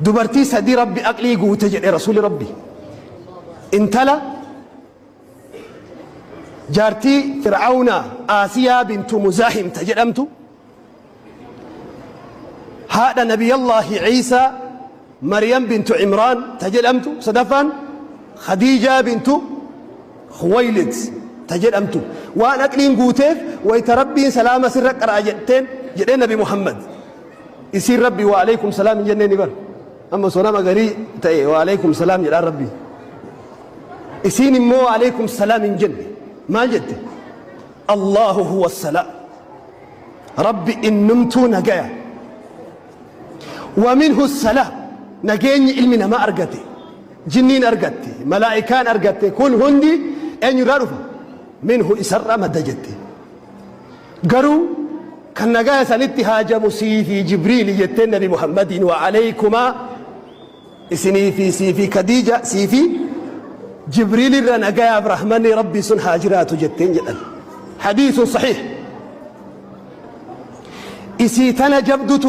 Dubartii sadii Rabbi aqlii guute jedhe Rasuuli Rabbi. Intala jaartii Fir'aawnaa Aasiyaa bintu Muzaahim ta jedhamtu, haadha Nabiyallaahi Ciisaa Maryam bintu Imraan ta jedhamtu, sadaffaan Khadiijaa bintu Khuwaylid ta jedhamtu. Waan aqliin guuteef wayta Rabbiin salaama sirra qara'a jetteen jedhee Nabi Muhammad. Isiin Rabbi wa aleykum salaam hin jenneeni bar. Amma osoo nama garii ta'e wa aleykum salaam jedhaan Rabbi. Isiin immoo wa aleykum salaam hin jenne. Maal jette? Allahu huwa salaam. Rabbi innumtuu nagaya. Wa minhu salaam. Nageenyi ilmi namaa argate, jinniin argatte, malaa'ikaan argatte kun hundi eenyurraa dhufa? Minhu isarraa madda jette. Garuu kan nagaya sanitti haajamu sii fi Jibriili jetteen Nabi Muhammadiin wa aleykumaa isinii fi sii fi Kadiija sii fi Jibriil irra nagayaaf rahmanni Rabbii sun haa jiraatu jetteen jedhan. Hadiisun sahiih. Isii tana jabdutu.